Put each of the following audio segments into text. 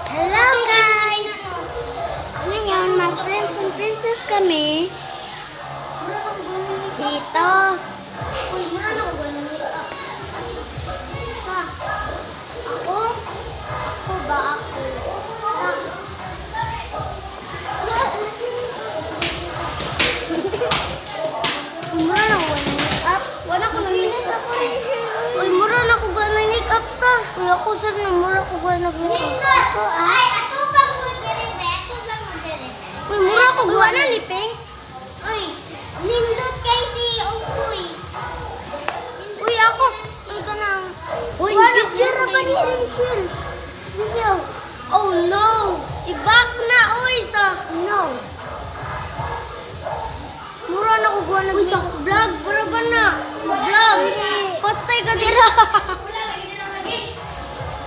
Hello, guys! Ngayon, mag prince and princess kami. Dito. Uy, mura na ko ganun makeup. Sa. Ako? Ako ba ako? Sa. Uy, mura na ko ganun makeup. Wala ko nang makeup sa. Uy, mura na ko ganun makeup sa. Uy, ako sir, na mura ko ba nag-makeup? Ako ah. Ay, ato bang mo dere be? Ato bang mo dere? Uy, mura ko gawa na ni Peng. Uy, nindot kay si Ungkoy. Uy, ako. Uy, kanang. Uy, picture ra ba ni Rachel? Video. Oh no! I-back na, uy, sa. No. Mura na ko gawa Uy, sa vlog, mura ba na? Vlog! Patay ka dira!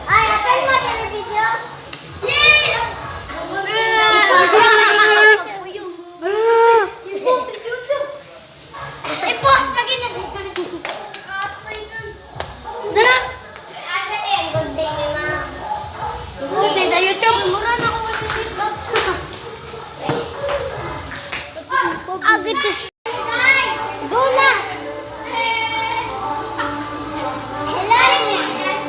Ay, apel mo dere video. Yay! I-post pa gina si. Dara! Asa ni ang good day ni ma'am? Post na sa YouTube! Mura na ako mag-makeup. Agad ko. Go na! Hello,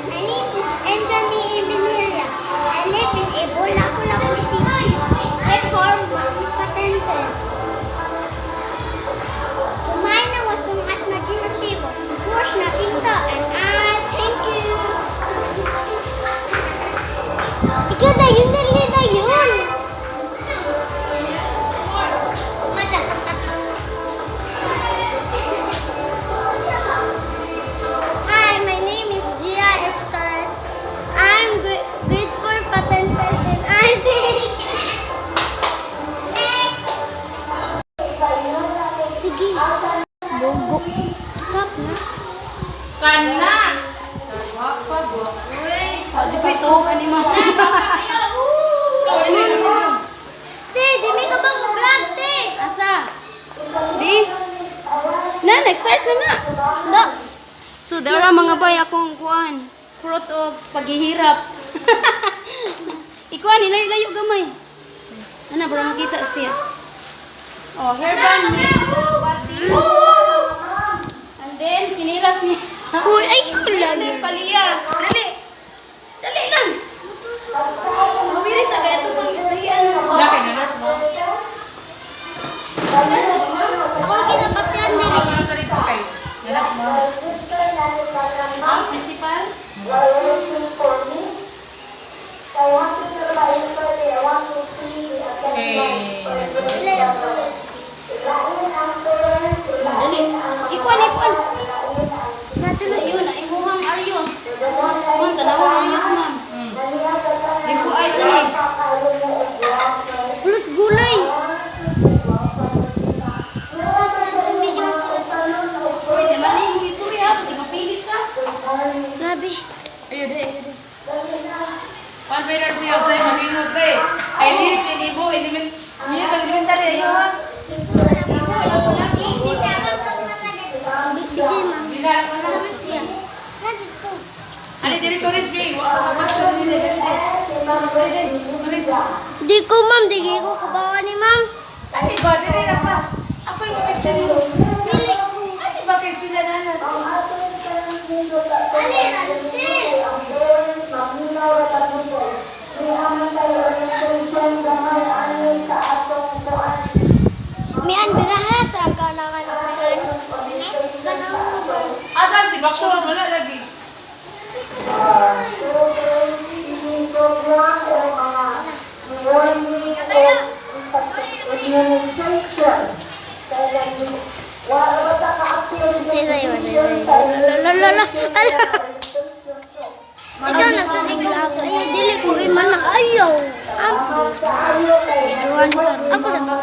my name is Enjami Emilia. I live in Ebola City. I form Mami Patentes. Kumain na wasong at maging aktibo. Push na tinto and I thank you. Ikaw na yun, dali na yun. Hi, my name is Gia H. Torres. I'm good for patentes and I think. Next! Sige. Bogo. Stop na. Kana! Uy, di ko ito, kani mo. Te, di may ka bang vlog, te? Asa? Di? Na, nag-start na na. Da. So, there are mga bay akong kuan. Fruit of paghihirap. Ikuan, ilayo-layo gamay. Ana, para makita siya. Oh, hairband made of pati. And then, chinilas niya. Uy, ay, wala Dali, paliyas. Dali. Dali lang. Mabiri sa kaya ito pang itahian mo. Wala kay nanas mo. Ako ginapatian din. Ako na to rito kay nanas mo. Ah, principal? Kay Dali. Ikuan, ikuan. Natuloy. Ayun, na imuhang aryos. Ma'am, tanawang aryos, ma'am. Ripo ay sa ni. Plus gulay. Uy, di man yung istorya, kasi mapilit ka. Grabe. Ayun, ayun, ayun. One pera siya sa malingot kay. I live in Ibo Element. Niya kang elementary ayo ha. Wala ko na. Bigay, ma'am. Di na ako na. Siya. Nandito. Ali diri tourist bi. Wa ka ba siya diri diri. Tourist. Di ko, ma'am. Di ko kabawa ni ma'am. Ali ba diri ra ka. Ako yung picture nimo. Dili ko. Ali ba kay sila nana? Ali, Rachel! Mian biraha sa kalakan mian. Kanang Asa si Bakso wala lagi. La la la. Ala. Ikaw na sa ikaw. Ayaw dili ko iman ayaw. Juan ka. Ako sa ako.